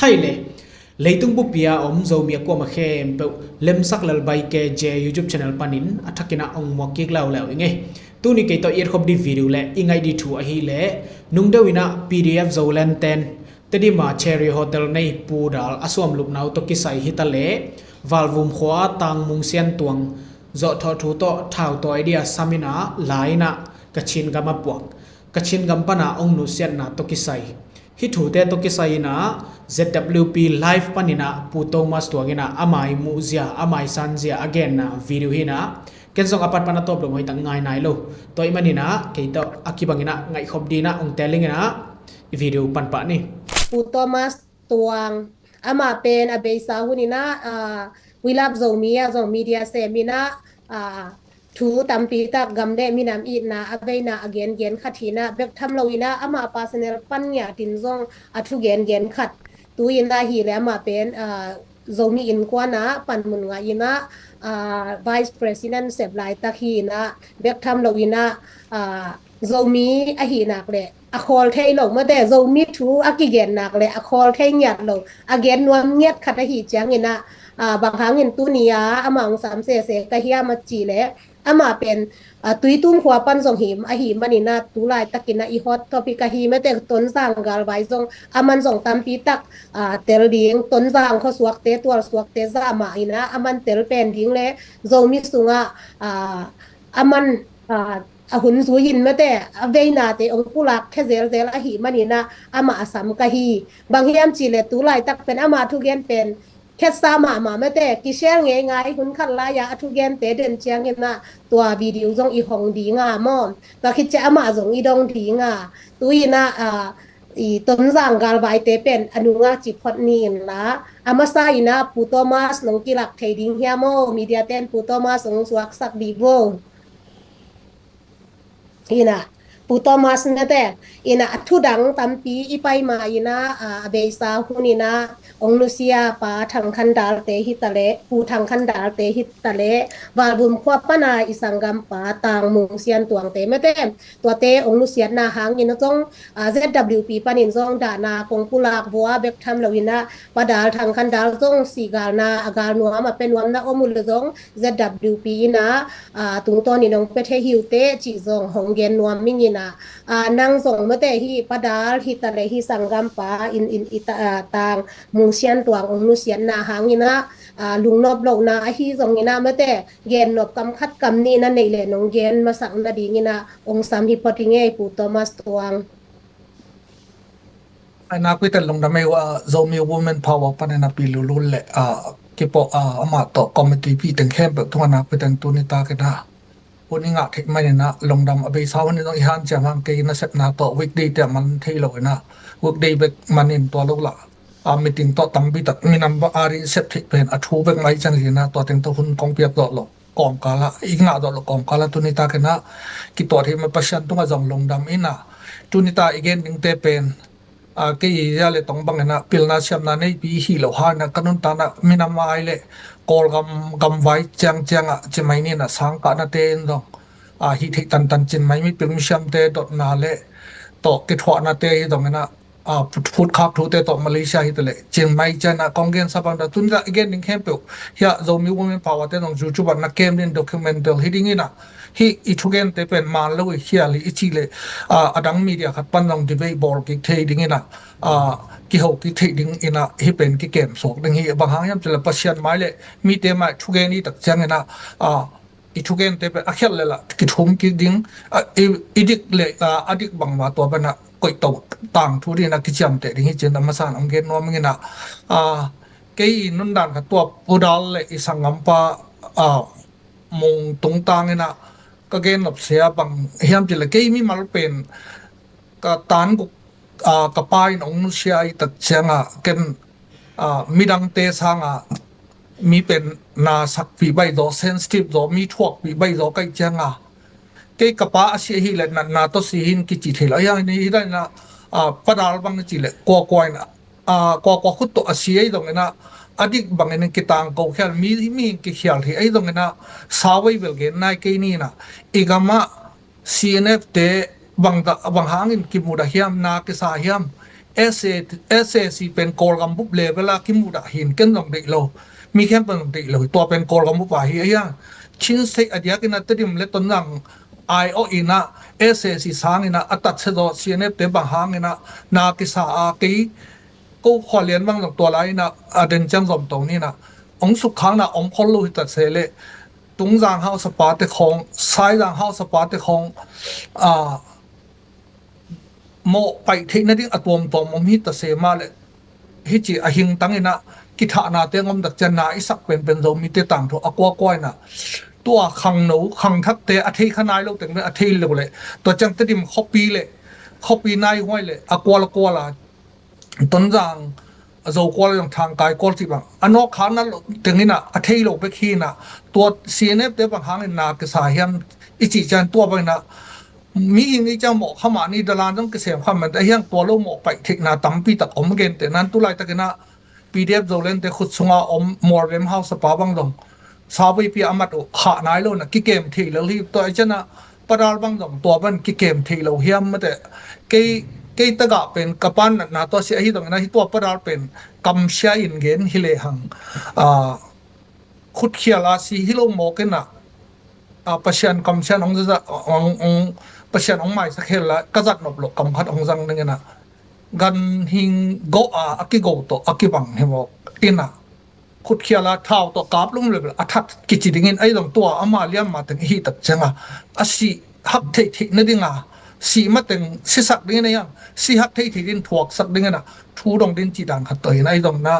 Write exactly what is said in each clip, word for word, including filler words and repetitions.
Hai le, leitung bupi a om Zomi a kuamah khempeuh Lemsak Lalbai K J YouTube channel panin a thakin ah hong muak kik leuleu ing ei. Tuni kei tawh i etkhop ding video le i ngaih ding thu ahih leh, nungdeuh in ah P D F Zoland ten Tedim a Cherry Hotel nei Pu Dal a suamlupna uh tawh kisai hi ta leh, Valvum khua Tang Mung Sian Tuang zawhthawh thu tawh thautawi ding a sam in ah la in ah Kachin gam a puak, Kachin gam pan a hong nusiatna tawh kisai, hih thute tawh kisai in ah Z W P Live panin ah Pu Thomas Tuang in ah a mai muhzia, a mai sanzia a genna video hi in ah, ken zong a pat pan a tawp lo hoihtak ngai nai lo. Tua ahih manin ah kei tawh a kibangin ah ngaihkhop ding in ah hong teel ing in ah, i video pan pah ni. Pu Thomas Tuang, amah pen a beisa hun in ah, ah, We Love Zomi ah zong media sem in ah, ah, thu tampi tak gam le minam itna a veina a gengen khat hi in ah, bek tham lo in ah amah personal pan ngiat in zong a thu gengen khat. Tu in ah hi leh amah pen, ah, Zomi Innkuan ah panmun ngah in ah, ah, Vice President sep laitak hi in ah, bek tham lo in ah, ah, Zomi ahih nak leh a khawl thei lo, mate, Zomi thu a kigen nak leh a khawl thei ngiat lo, a gen nuam ngiat khat ahih ciangin ah, ah, bang hangin tuni a amah hong sam sese ka hiam a cih leh, amah pen, ah, Tuitum khua pan zong hi ahih manin ah tu laitakin ah i hot topic ahi, mate, Tonzang galvai zong aman zong tampi tak, ah, tel ding, Tonzang khuasuakte, tualsuakte zah mah in ah aman tel pen ding le Zomi sungah, ah, aman, ah, a hun zui in, mate, a veinate hong pulak khia zelzel ahih manin ah amah a sam ka hi. Bang hiam cih leh tu laitak pen amah thugen pen khetsa mahmah, mate, kishare ngeingai, hun khat lai-a a thugente den ciangin ah tua video zong i hong ding a maw, tua khit ciang amah zong i dong ding a, tu in ah, ah, i Tonzang galvaite pen a nungah ci phot ni in la, a masa in ah Pu Thomas nong kilak thei ding hiam aw, media ten Pu Thomas hong suaksak dih vo. Hi in ah, Pu Thomas, mate, hi in ah, a thudang tampi i pai ma in ah, a, a beisa hun in ah hong nusia Pa Thang Khan Dal te hi ta leh, Pu Thang Khan Dal te hi ta leh, Valvum khua pan a i sanggampa Tang Mung Sian Tuang te, mate, tuate hong nusiatna hangin ah zong, a, Z W P panin zong dahna kong pulak vua, bek tham lo in ah Pa Dal, Thang Khan Dal zong sihgalna a gal nuam, a pia nuamna om uh leh zong Z W P in ah, ah, tungtawnin hong pia thei hi uh teh cih zong hong gen nuam ing in ah, ah, nang zong, mate, hih Pa Dal hi ta leh hih sanggampa in, in, i ta, ah, Tang Mung Sian Tuang hong nusiatna hangin ah, ah, lungnop lohna ahi zongin ah, mate, gennop kam khat kam nih na neih leh nong gen masak nadingin ah hong sam hi phot ing ei, Pu Thomas Tuang. Ai, nakpi takin lungdam ei uh, ah, Zomi Women Power panin ah Pi Lulul le, ah, kipawh, ah, amah tawh committee pi teng khempeuh tungah nakpi takin tuni takin ah hun i ngah theih manin ah lungdam. A beisa hun in zong i hanciam hang, kei nasepna tawh weekday te a man thei lo in ah, weekday bek manin tua lo lah, ah, meeting tawh tampi tak minam va ari sep theih pen a thu bek mai ciang in ah tua teng tawh hun kong piak zawh loh kawmkal ah, i ngah zawh loh kawmkal ah tuni takin ah kituat hi mah, Pasian tungah zong lungdam in ah, tuni ta i gen dingte pen, ah, kei i zia le tong bangin ah pilna siamna neipi hi lo hangin ah ka nuntakna minam ai le Kawlgam gamvai ciangciang ah ci mai ni in ah sangkahnate in zong, ah, hih theih tantan cin mai, mipil misiamte dotna le tawh kithuahnate hi zongin ah, ah, phutkhak thute tawh Malaysia hi ta leh cin mai ciang in ah kong gensa bang ta, tuni ta i gen ding khempeuh hiah Zomi Women Power te zong YouTube ah na kem ding documentary hi dingin ah, hih i thugente pen man lo i khial hi i cih leh, ah, a dang media khat pan zong debate bawl kik thei dingin ah, ah, kiho kik theih dingin ah hih pen kikem suak ding hi. Bang hang hiam cih leh Pasian mai le mite mai thugen i tak ciangin ah, ah, i thugente pen a khialh le lah kithum kik ding, ah, i, i dik le, ah, a dik bangmah tua pen ah koihto tangthu dingin ah kiciamteh ding hi ci-in a masa in hong gen nuam ing in ah, ah, kei i nundan khat tua Pu Dal le i sanggampa, ah, Mung tungtang in ah ka gen nop sia bang hiam cih leh kei mimal pen ka tan guk, ah, ka pa in hong nusia i tak ciang ah ken, ah, midangte sang ah mi pen na sakpih baih zaw, sensitive zaw, mi thuakpih baih zaw ka hih ciang ah, kei ka pa a si ahih leh natna tawh si hi in kici thei lo. Ahi hangin hi dan in ah, ah, Pa Dal bang i cih leh kuakua in ah, ah, kuakua khut tawh a si ahi zongin ah, a dik bangin kitangko khial, mi, mi in kikhial hi ahi zongin ah, sauvei bel gen nai kei ni in ah, i gam ah C N F te bang dah, bang hangin kimudah hiam, na kisa hiam, S A, S A C pen Kawlgam bup level a kimuh dah hi in ken zong deih lo, mi khempeuh zong deih lo hi. Tua pen Kawlgam bup a hi a hiang. Chin State a diakin a Tedim le Tonzang ai awh in a S A C sangin a a tatsia zaw C N F te bang hangin a na kisa a kei ko khua lian bang zong tua lai in a a den ciang zom to ni in a ong sukkhakna om khol lo hi ta se leh Tungzang hausapa te khawng, Saizang hausapa te khawng a mawh paih theih nading a tuamtuam om hi ta se mah leh hih ci a hingtang in a kithahnate ngom dak ciang na i sak penpen Zomite tangthu a kuakua in a tua khangno khangthakte a thei kha nai lo teng a thei lo leh tua ciang Tedim khuapi le khuapi naihuai le a kual a kual a Tonzang Zokual zong Thangkai kual cih bang a nawk khak na lo teng in a a thei lo bek hi in a tua C N F te bang hangin na kisa hiam i cih ciang tua bang in a mihing i ciang mawh kha mah ni dalan zong kisem kha mah a hiang tua lo mawh paih theihna tampi tak om gente nan tu laitak in a P D F Zoland te khut sunga om Mualvem hausapa bang zong sa veipi a mat uh khah nai lo in a kikem thei lo hi. Tua i ciang a Padal bang zong tua bang kikem thei lo hiam mate kei kei tagah pen ka pan natna tua si ahi zong in a hi tua Padal pen kamsia in gen hi lehang a khutkhial a si hi lo mawk in a a Pasian kamsian ong zaza ong ong Pasian ong maisak hel la ka zat nop lo kam khat ong zang ding in a ganhing go a a kigo tawh a kibang hi mawk in a khutkhial a thau tawh kap lum le a that kici dingin ahi zong tua ama liam ma teng i hih tak ciang a a sih hak theih theih nading a sih mateng sisak dingin a hiang sih hak theih theih din thuaksak dingin a thu dong din cih dan khat tawh in ahi zong na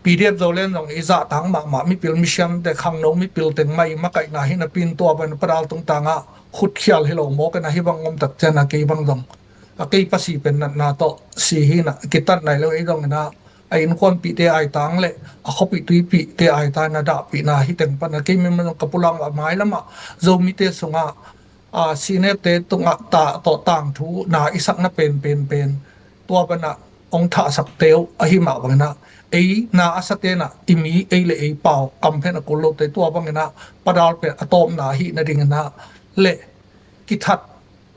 P D F Zoland zong i zahtang mahmah mipil misiam te khangno mipil teng mah i makaihna hi napi in tua bang Padal tungtang ah khutkhial hi lo mawk in a hi bang ngom tak ciang a kei bang zong a kei pasi pen natna tawh si hi in a kitat nai lo ei zong in a a innkuanpihte aitang le a khuapih tuipihte aitang in a dahpihna hi teng pan a kei mimang ka pulang a mailam ah Zomite sungah a C N F te tungah tawh tangthu na i sakna pen pen pen tua bang a ong thahsak teu ahi mah bang in a ei na a sa ten a i mi ei le ei pau kam phen a kul lo te tua bang in a Padal pen a tawpna ahi nading in a le kithat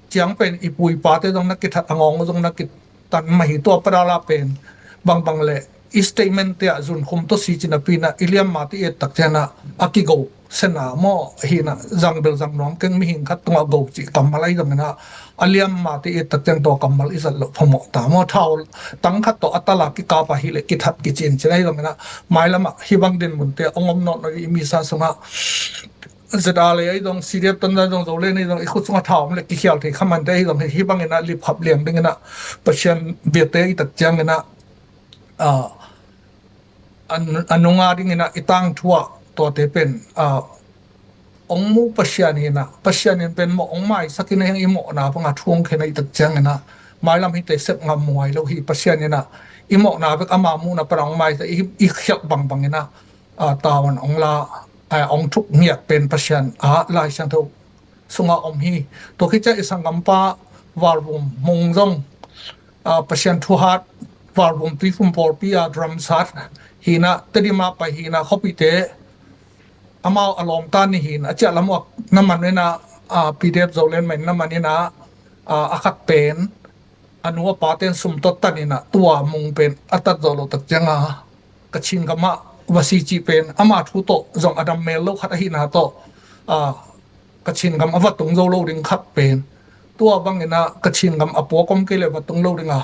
ciang pen i pu i pate zong na kithat a ngawng zong na kitan mah hi tua Padal a pen bangbang le i statement te ah zunkhum tawh si ci napi in a i liamma te i et tak ciang a a kigo sena maw hi in a zangbel zang nuam keng mihing khat tungah go cih kammal ahi zong in a a liamma te i et tak ciang tua kammal i zat loh phamawh ta maw thau tang khat tawh a tala kikap a hi le kithat kicin ci na hi zong in a mailam ah hi bang din mun te a ngom nawh nawh i misa sungah Z R le ahi zong C D F Tonzang zong Zoland ahi zong i khut sungah thau om le kikhial thei kha man te ahi zong hi bang in a lipkhap liang ding in a Pasian biate i tak ciang in a a nunga ding in a i tangthu ah tuate pen a ong mu Pasian hi in a Pasian in pen mawh ong maisak in a hiang i mawhna bang a thu ong khen a i tak ciang in a mailam hi te sep ngam muai lo hi Pasian in a i mawhna bek ama muhna pan a ong maisak i khialh bangbang in a a tau an ong la a ong thuk ngiat pen Pasian a Lai Siangtho sungah om hi. Tua khit ciang i sanggampa Valvum Mung zong a Pasian thuhat Valvum Tuiphum pawlpi a drum sat hi in a Tedim a pai hi in a khuapihte amau a lawmta ni hi in a ciah lam uh na man in a P D F Zoland mah in na man in a a khat pen a nu a pa ten sum tawh tan in a tua Mung pen a tat zawh loh tak ciang a Kachin gam ah va si cih pen ama thu tawh zong a dam mel lo khat ahihna tawh a Kachin gam a va tung zo lo ding khat pen tua bang in a Kachin gam a puak om kei le va tung lo ding a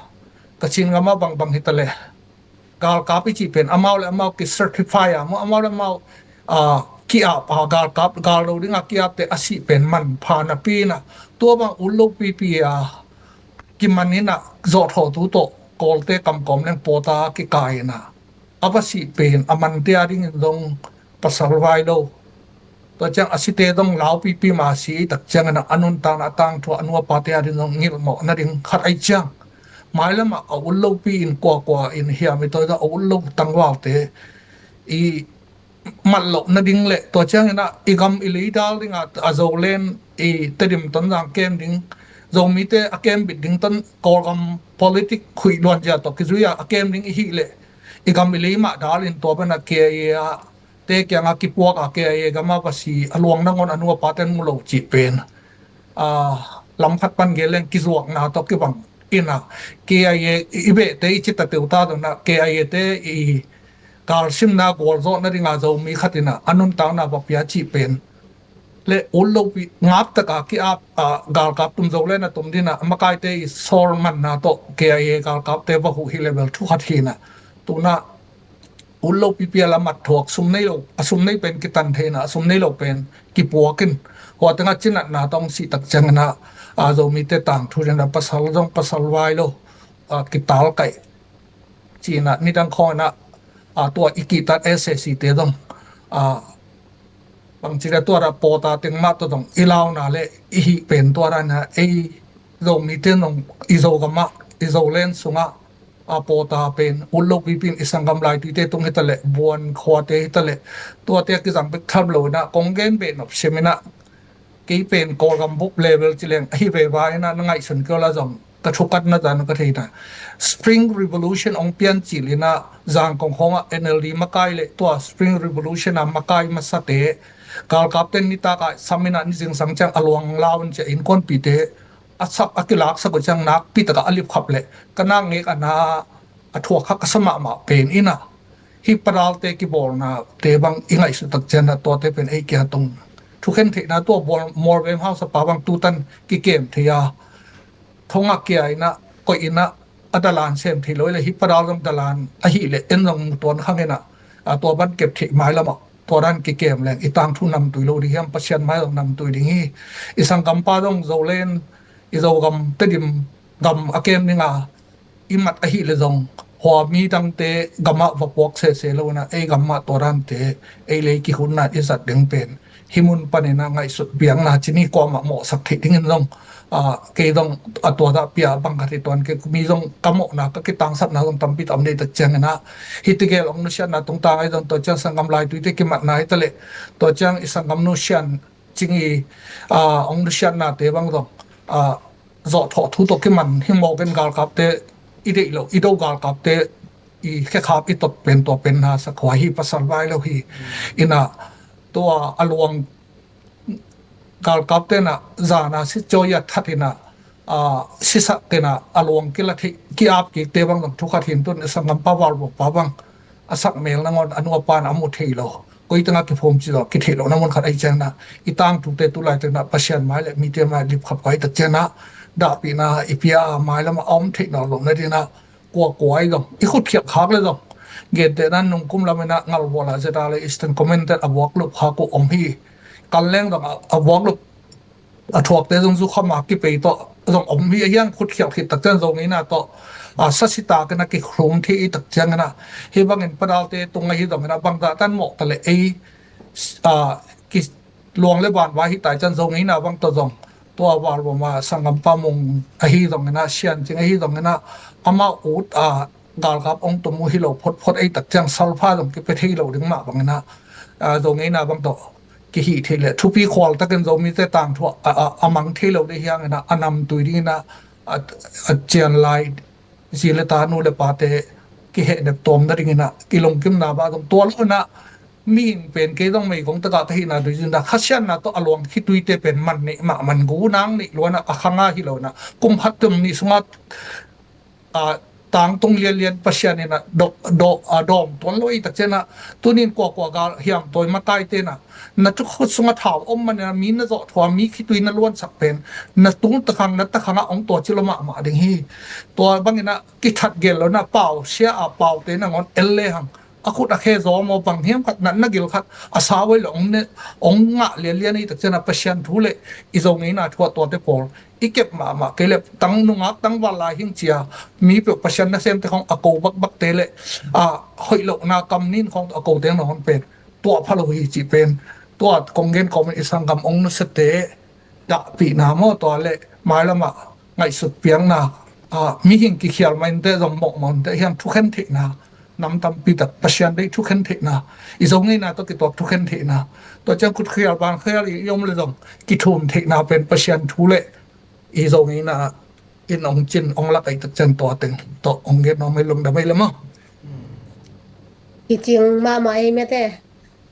Kachin gam a bangbang hi ta le galkap i cih pen amau le amau ki certify a maw amau le amau a ki-ap a galkap gal lo ding a ki-ap te a sih pen manpha napi in a tua bang ut lo pipi a kiman in a zawhthawhtu tawh Kawlte kamkawm leng pawta kikai in a a va sih pen a mante a dingin zong pasal vai lo. Tua ciang a site zong laupipi ma si tak ciang in a a nuntakna a tangthu a nu a pate a ding zong ngilh mawh nading khat ahi ciang mailam ah a ut lopi in kuakua in hiam i tawi zong a ut lo tangvalte i mat loh nading le tua ciang in a i gam i lei dal ding a a Zoland i Tedim Tonzang kem ding Zomite a kem bit ding ton Kawlgam politic khuih luan zia tawh kizui a a kem ding i hih le i gam i lei mah dal in tua bang a K I A a te kiang a kipuak a K I A gam a va si a luang nangawn a nu a pa ten mu lo cih pen a lam khat pan gel leng kizuakna tawh kibang Ina, K I A i behte i cita teuh ta dona K I A te i galsimna gualzawhna dinga Zomi khatina a nuntakna va pia cih pen le ullopi ngaptaka ki-ap a galkap tum zo lena tum dina makaite i sawl manna tawh K I A galkapte va huh hi level thu khat hina. Tuna ullopi piala mat thuak sum nei lo, a sum nei pen kitan theina, a sum nei lo pen kipuakin hua tenga cinatna tawng sih tak ciangina a Zomite tangthu dena pasal zong pasal vai lo a kital kaih cina nidang khawngina a tua i kihtat S A C te zong a bangci le tua da pawta teng mah tawh zong i launa le i hih pen tua dana ei Zomite zong i Zogama i Zolen sunga a pawta pen ullopi pin i sanggam laituite tung hitaleh buan khuate hitaleh tuate a kizang bek tham lo ina kong gen beh nop simina kei pen Kawlgam bup level ci leng ahi veva ina na ngaihsun kiola zong ka thukat na zan ka theina Spring Revolution ong pian cil ina Zangkong khawngah N L D makai le tua Spring Revolution a makai masate galkapten nitaka samina ni zingsang ciang a luang laun cia innkuanpite a sak a kilaksak uh ciang nakpi taka a lipkhap le ka nak ngek a na a thuak kha ka sa mahmah pen ina hi padalte kibawlna te bang i ngaihsut tak ciana tuate pen ei kia tung thukhen theihna tua bawl mawlvem hausa pa bang tutan kikem thei a thongak kia ina koih ina a dalan sem thei lo le hi padal zong dalan ahi le en zong mutuan khang ina a tua ban kep theih mai lamah tua dan kikem leng i tangthu namtui lo di hiam Pasian mai zong namtui ding hi. I sanggampa zong Zolen i Zogam Tedim gam a kem dinga i mat ahi le zong hua mi dangte gamah va puak sese lo ina ei gamah tua dante ei lei kihunna i zat ding pen hi mun panina ngaihsut biakna cini kuamah mawhsak theih dingin zong a kei zong a tua dah pia bang ka thei tuan kei mi zong ka mawhna ka kitangsapna zong tampi tam dei tak ciangina hi tigel ong nusiatna tungtang ai zong tua ciang sanggam laituite kimatna hi taleh tua ciang i sanggam nusian cing i a ong nusiatnate bang zong a zawh thawh thu tawh kiman hi mawkin galkapte i deih lo i do galkapte i khekhap i tot pen tua pen na sakhua hi pasal vai lo hi ina tua a luang galkap tena zana si cawi a that ina a sisak tena a luang kila thei ki ap kik te bang zong thu khat hin tun i sanggam pa val pa bang a sak mel nangon a nua pan a mu thei lo koi tanga kiphum ci lo ki thei lo na mun khat ai chang na i tang tu te tu lai tena Pasian mai le mi te mai lip khap kai tak chang na dahpihna i pia a mai lama a om thei nawn lo na dina kua kua ai zong i khut khial khak le zong gente nan nung kum lamina ngal buala zeta le Eastern Command ten a buak lup khak uh om hi kan leng zong a buak lup a thuakte zong zu khama kipei tawh zong om hi a hiang khut khial khit tak ciang zo ngeina tawh a sasita kena kikhrum thi i tak ciangina hi bangin padalte tunga hi zongina bangzah tan mawh ta le ei a ki luang le ban vai hi tai ciang zo ngeina bang tawh zong tua val bawma sanggam pamung ahi zongina sian cing ahi zongina amah ut a galkap ong tum uh hi lo photphot ei tak ciang salpha zong kipia thei lo ding mah bangina a zo ngeina bang tawh kihih thei le thupi khual takin Zomite tangthu a, a, a mang thei lo dei hiangina a namtui dingina a, a cian lai zi le ta nu le pate kihehnep tawmna dingina kilungkimna bah zong tua lo ina mihing pen kei zong meigong taka ka hihna dui zina khasianna tawh a luang khituite pen man nih mah man gu nang nih luana a khanga hi lo ina kum khat tum nih sunga a tangtung lianlian Pasian ina dawm tuan lo i tak ciana tunin kuakua gal hiam tawi makai tena na tu khut sunga thau om manina mi na zawh thua mi khitui na luansak pen na tung takhang na takhanga ong tua ci lo mahmah ding hi. Tua bangina kithat gel lo na pau sia a pau te nangon el le hang a khut a khe zaw maw bang hiam khat natna gil khat a sa voi lo ong ne ong ngah lianlian i tak ciana Pasian thu le i zo ngeina thu a tuate pawl i kep mahmah kei le tang nungak tang val lai hing cia mi peuh Pasian nasemte khong a ko bakbakte le a hoih lohna kam nin khong a ko teng na hon pen tuah pha lo hi cih pen tuah kong gen kawmin i sanggam ong nusiate dahpihna maw tua le mailamah ngaihsut piakna a mihing kikhial mainte zong mawhmawnte hiang thukhen theihna nam tampi tak Pasian deih thukhen theihna i zo ngeina tawh kituak thukhen theihna tua ciang kut khial ban khial i om le zong kithum theihna pen Pasian thu le i zo ngeina in ong cin ong lak ai tak cian tua teng tawh ong gen ong mei lungdam ei le maw? Kicing mahmah ei mete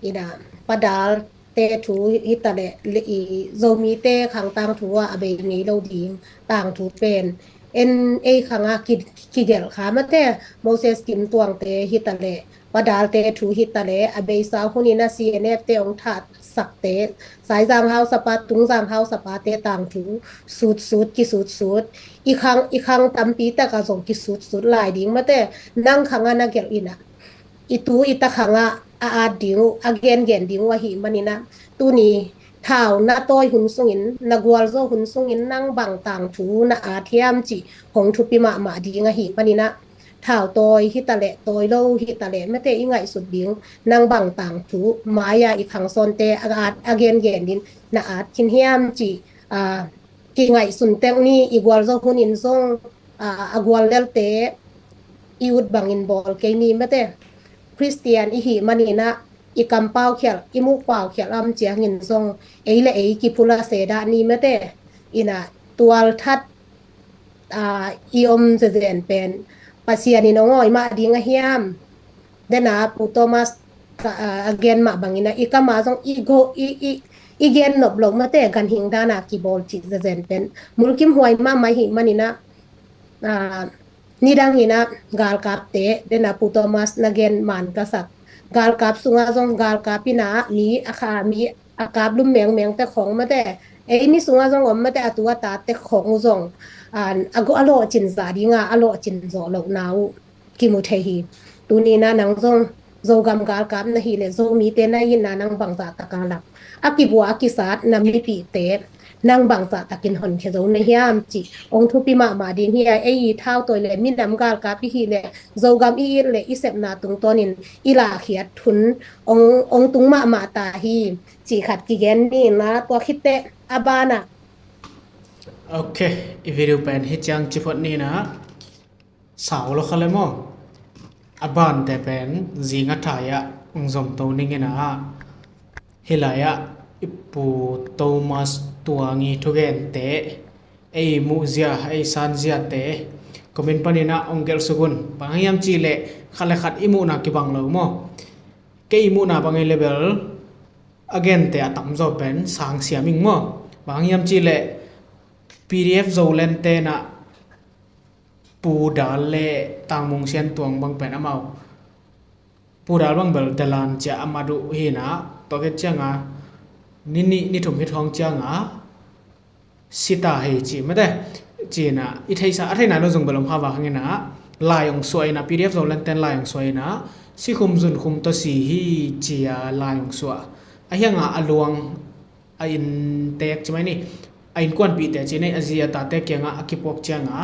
ina padal te thu hita le i Zomite khang tangthu a a bei ngei lo ding tangthu pen en ei khanga ki, kigelh kha mate, Moses Kim Tuangte hitaleh, Pa Dalte thu hitaleh, a beisa hunin a C N F te hong thatsakte, Saizang hausapa, Tungzang hausapate tangthu sutsut, kisutsut, i khang, i khang tampi taka zong kisutsut lai ding mate, nang khanga na gelh inah i tu i ta khangah a at ding uh, a gengen ding uh ahih maninah, tuni thau na tawi hun sungin, na gualzo hun sungin nang bang tangthu na at hiam cih hong thupi mahmah ding ahih maninah, thau tawi hitaleh, tawi lo hitaleh, mate i ngaihsut ding, nang bang tangthu mai-a i khangsawnte a at, a gengen din na at khin hiam cih, aa, kingaihsun tek ni. I gualzo hunin zong, aa, a gual lelte i ut bangin bawl kei ni mate. Khristian i hih maninah i kampau khialh, i mukpau khialh a om ciangin zong ei le ei kiphula se dah ni mate. Inah tualthat, aa, i om zezen pen Pasian in hong awi mah ding a hiam? Dena Pu Thomas, aa, a gen mah bangin a i kama zong i go, i, i, i gen nop loh mate, ganhing dana kibawl cih zezen pen mulkimhuai mahmah i hih maninah, aa, nidang hinah galkapte, dena Pu Thomas na gen man ka sak, galkap sungah zong galkap inah mi a kha, mi a kap lum mengmeng tek khong mate, ei mi sungah zong om mate, a tu a ta tek khong uh zong, aa, a go a lawhcin zah dinga a lawhcin zawh lohna uh kimu thei hi. Tuninah nang zong Zogam galkap na hih leh Zomite na itna nang bangzah taka lak, a kibua a kisat na mipihte nang bangzah takin honkhia zo na hiam cih hong thupi mahmah ding hi. A ei i thautawi le minam galkap i hih leh, Zogam i it leh i sepna tungtawnin i lahkhiat hun hong, hong tung mahmah ta hi cih khat kigen ni. Na tua khitteh a banah. Ok, i video pen hi ciang ciphot ni na. Sau lo kha le maw? A bante pen zing a thai-ah hong zomto ning inah, hih lai-ah i Pu Thomas Tuang i thugente, ei muhzia, ei sanziate comment paninah hong gelh suk un. Bang hang hiam cihleh khat le khat i muhna kibang lo maw? Kei i muhna bang ei le bel a gente a tamzaw pen sangsiam ing maw? Bang hang hiam cihleh P D F Zoland tenah Pu Dal le Tang Mung Sian Tuang bang pen amau, Pu Dal bang bel dalan ciah a mat uh hinah, tua khit cianga ni nih ni thum khit khawng cianga sita hei ci mate. Cinah i theisa, a theina lo zong bel om kha vak hanginah lai hong suah inah, P D F Zoland ten lai hong suah inah, sikhum zunkhum tawh si hi cia lai hong suah. A hianga a luang, a inntek ci mai ni, a innkuanpihte ci ni, a zi a tate kiangah a kipuak cianga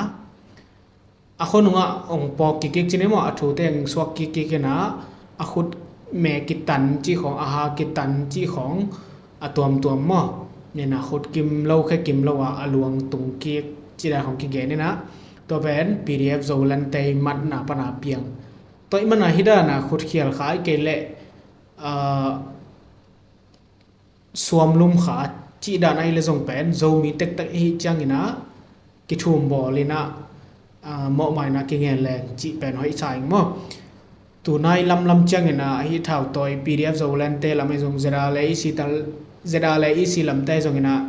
a khuanungah hong pawk kikkik ci ni maw, a thute hong suak kikkik inah, a khut me kitan cih khawng, a ha kitan cih khawng, a tuamtuam maw, nin a khut kim lo khe kim lo a, a luang tung kik ci dan khawng kigen inah, tua pen P D F Zoland te i matna pana piang. Tua i mana hi dana khut khial kha i kei leh, aa, suamlum kha cih dan ahi le zong pen Zomi tektek i hih cianginah kithum bawl inah, aa, mawhmaina kingen leng cih pen hoih sa ing maw? Tunai lamlam cianginah hih thautawi P D F Zoland te lam ahi zong Z R le E C tal, Z R le E C lamte zonginah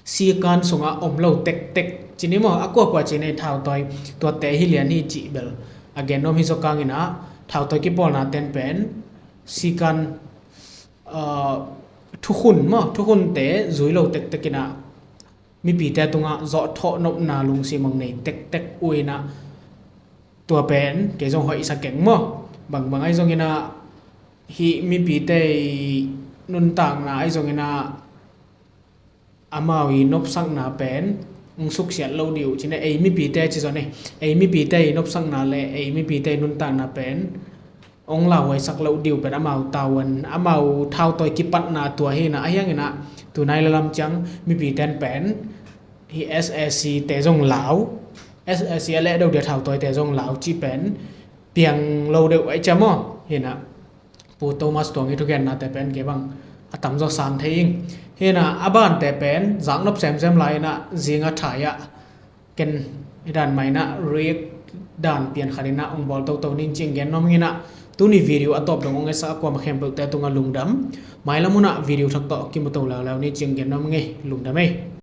sikan sungah om lo tektek ci ni maw? A kuakua ci ni thautawi tuate hi lian hi cih bel a gen nuam hi zaw kanginah thautawi kipawlna ten pen sikan, aa, thukhun maw, thukhunte zui lo tektek inah mipite tungah zawhthawh nopna lungsim hong nei tektek uh inah tua pen kei zong hoihsa keng maw? Bangbang ahi zonginah hih mipite i nuntakna ahi zonginah amau i nopsakna pen hong suksiat lo dih uh ci ni, ei mipite ci zaw ni, ei mipite i nopsakna le ei mipite i nuntakna pen hong lauhuaisak loh dih uh pen amau tavuan, amau thautawi kipatna tua hinah, a hianginah tunai lalam ciang mipite in pen hih S A C te zong lau, S A C a leh deuh dia thautawite zong lau cih pen piang lo deuh ahi ciam aw hinah. Pu Thomas Tuang i thugennate pen kei bang a tamzaw sang thei ing. Hinah a bante pen zaknop semsem lai inah zing a thai-ah ken hi dan mah inah react dan pian khat inah hong bawl toto ning cih gen nuam ing inah, tuni video a tawp dong hong etsak a kuamah khempeuhte tungah lungdam. Mailam hunah video thak tawh kimu to leuleu ni cih gen nuam ing ei, lungdam ei.